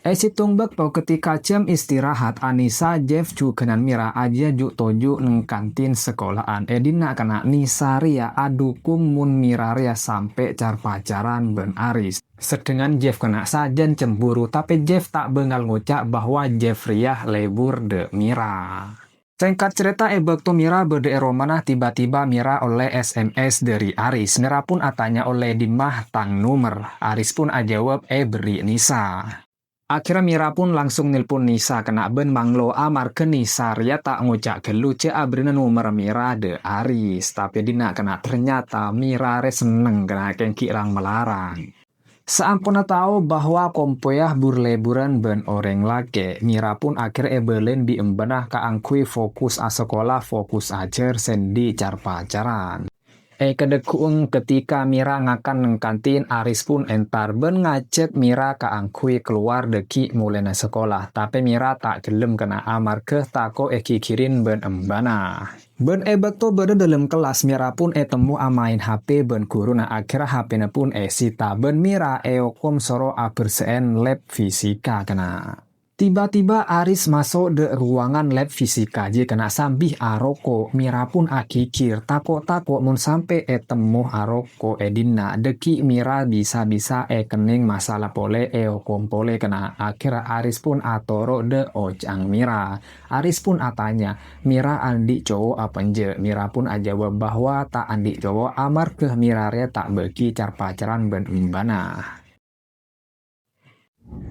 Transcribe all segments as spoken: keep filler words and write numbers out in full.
È sèttong bâkto ketika jam istirahat, Anissa, Jeff, jhughânan Mira ajiyâ ju'-toju' neng kantin sekolahan. È dinna' kana' Nissa rèya adhukung mon Mira rèya sampè' car-pacaran bân Aris. Sedangkan Jeff kana' sajân cemburu, tapè Jeff ta' bângal ngoca' bahwa Jeff rèya lebur dâ' Mira. Sèngkat carèta, è bâkto Mira bâdâ è romana, tiba-tiba Mira ollè S M S dâri Aris. Mira pun atanya ollè dimma tang nomer. Aris pun ajâwâb èberri' Nissa. Akhèrra Mira pun langsung nelpon Nissa kana' bân manglo amarghâ Nissa rèya ta' ngoca' ghâllu jhâ' aberri'na nomer Mira dâ' Aris. Tapè dinna' kana' ternyata Mira rè senneng kana' kèng ghi' rang-malarang. Saamponna tao bahwa kompoyya bur-leburan bân orèng lakè', Mira pun akhèrra èbâlâi bi' embhâna kaangghuy fokus asakola, fokus ajhâr, sèndhi car-pacaran. È kadhâggu'eng ketika Mira ngakan neng kantin, Aris pun entar bân ngajhâk Mira kaangghuy kalowar dâgghi' molèna sakola. Tapè Mira ta' ghellem kana' amarghâ tako' èghighiri bân embhâna. Bân è bâkto bâdâ dâlem kellas, Mira pun ètemmo amaèn H P bân ghuruna, akhèrra H P-na pun èsita bân Mira èokom soro abersè'è lab fisika kana'. Tiba-tiba Aris maso' dâ' ruangan lab fisika jiyâ kana' sambi aroko'. Mira pun aghighir, tako'-tako' mon sampè' ètemmo aroko' è dinna', dâgghi' Mira bisa-bisa èkennèng masalah polè, èokom polè kana'. Akhèrra Aris pun atoro' dâ' oca'na Mira. Aris pun atanya, "Mira andi' cowo' apa enjâ'?" Mira pun ajâwâb bahwa ta' andi' cowo' amarghâ Mira rè ta' bâgi car-pacaran bân embhâna.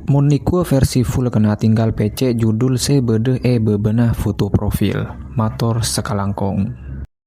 Mon nèko versi full kana' tinggal pècè' judul sè bâdâ è bâbâna foto profil. Mator sakalangkong.